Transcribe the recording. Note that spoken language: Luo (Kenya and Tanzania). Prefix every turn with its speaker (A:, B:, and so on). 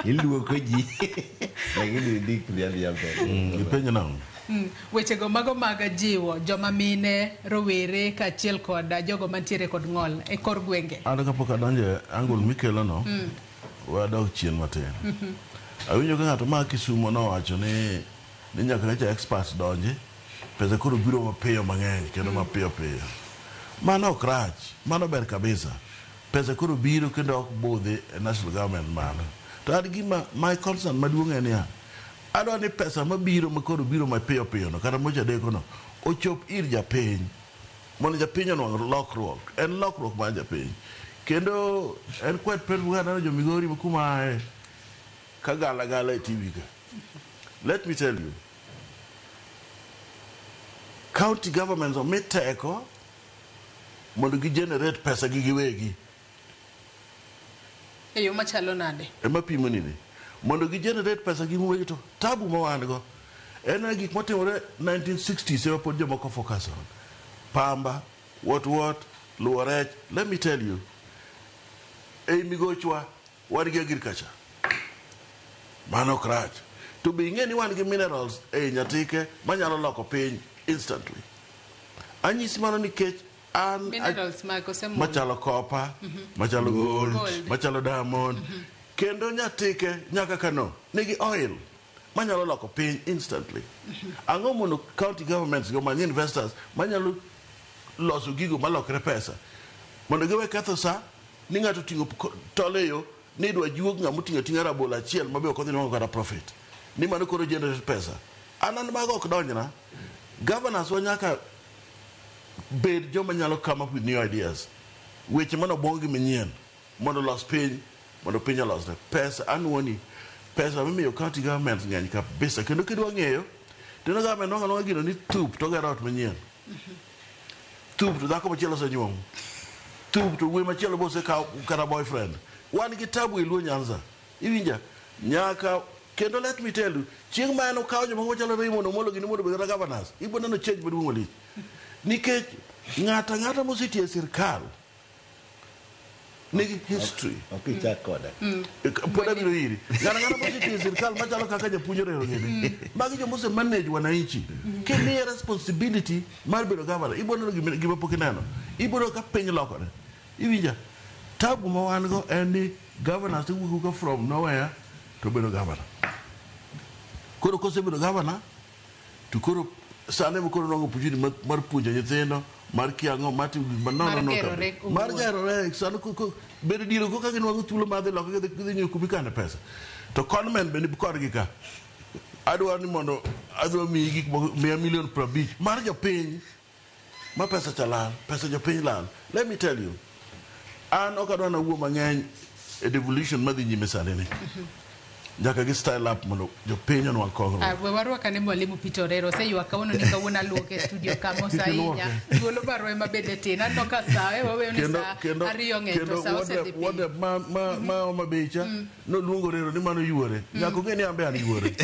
A: Iluoko ji. Lakini ndikri adhiya mbele.
B: Ipenjo nang'o?
C: Wechego mago mag jiwo joma mine, rowere kaachiel kod jogo mantiere kod ng'ol e kor gwenge.
B: An kapok adonjo e angle mikelo no, we adog chien matin. Awinjo ka ng'ato ma Kisumo nowacho ni nyaka nyocha experts donji, pesa koro biro mapiyo mang'eny kendo mapiyo piyo. Mano ok rach, mano ber kabisa. Pesa koro biro kendo ok budhi e national government malo. To an gima my concern maduong' en niya, adwa ni pesa mabiro ma koro biro mapiyo piyo no kata mocha deko no ochop ir japiny mondo japiny onwang' lokruok. En lokruok mar japiny. Kendo en quite painful ka aneno jo Migori ma kuma ae ka gala gala e TV ka. Let me tell you, county governments omi teko mondo gi generate pesa gi giwegi.
C: E yo machalo nade?
B: Ema pimo nini mondo gi generate pesa gi giwegi to tabu ma wan go en na gik motimore 1960s ema pod jomoko focus on pamba what luwo rech. Let me tell you, ei migochwa wan gi agriculture, mano ok rach, to be ing'e ni wan gi minerals ei Nyatike manyalo loko piny instantly. Anyisi mano nikech an
C: Minerals mag osemul.
B: Machalo copper, machalo gold,
C: Gold.
B: Machalo diamond, kendo Nyatike nyaka Kano nigi oil manyalo loko piny instantly. Ang'o mondo county governments go many investors manyalo loso gigo malokre pesa mondo giwe ketho sa ni ng'ato oting'o tol e yo ni idwa juog ng'ama oting'o ating'a rabolo achiel mabe ok odhi nwang'o kata profit ni mano koro generate pesa. An mago ok donjna. Governors wa nyaka bed joma nyalo come up with new ideas, weche mane obong gi manyien mondo olos piny, mondo piny olosre. Pesa anuoni pesa mimiyo county government ng'eny kabisa, kendo kidwa ng'eyo tino government nwang'o anwang'a gino ni thup to ogero ot manyien, thup to dhako machielo osenyuomo, thup to wuoyi machielo be osekawo kata boyfriend. Wan gi tabu e Luo Nyanza, iwinja nyaka. Kendo let me tell you, chieng' ma en okawo jomoko machalo Raymond Omolo gini mondo obed kata governors, ibo neno change maduong' malich, nikech ng'ato ang'ata mosetiyo e sirkal nigi history.
A: Ok ichak koda.
B: Pod abiro iri. Ng'ato ang'ata mosetiyo e sirkal machalo kaka japuonj Orero gini, magi joma ose manage wananchi, kimiye responsibility mar bedo governor, ibo neno gima pok ineno, ibo neno ka piny lokore, iwinja. Tabu ma wan go en ni governors iwuok ka from nowhere to bedo governor. Koro kosebedo governor to koro sani ema koro nwang'o opportunity mar puonjo nyithindo, mar kiang'o, mar timo gik manono
C: Mar
B: no
C: gerore
B: kabisa. Mar
C: owuon.
B: gerore sani bedo diere koka ginwang'o thuolo mar dhi loka gidhi ng'iyo kuma ikane pesa to conmen be ni kodgi ka adwaro ni mondo adwa miyi gik moko miya milion 50 mar jopiny ma pesa cha lal, pesa jopiny lal. Let me tell you, an ok adwa nawuo mang'eny e devolution madhi nyime sani ni nyaka gi style up mondo jopiny onwang' kongruok.
C: Ah, we warwak ane Mwalimu Peter Orero. Oseywak kawuono ni kawuono aluoke e studio ka mos
B: Kik iluoke.
C: ahinya. Thuolo marwa ema bende tin. Aneno ka sa e waweyo ni
B: Kendo
C: sa
B: kendo
C: ariyo ng'eny to
B: kendo
C: sa osedhi piny.
B: wodrep ma Homa Bay cha noluongo Orero ni mano yuore. Nyaka ong'e ni an be an yuore.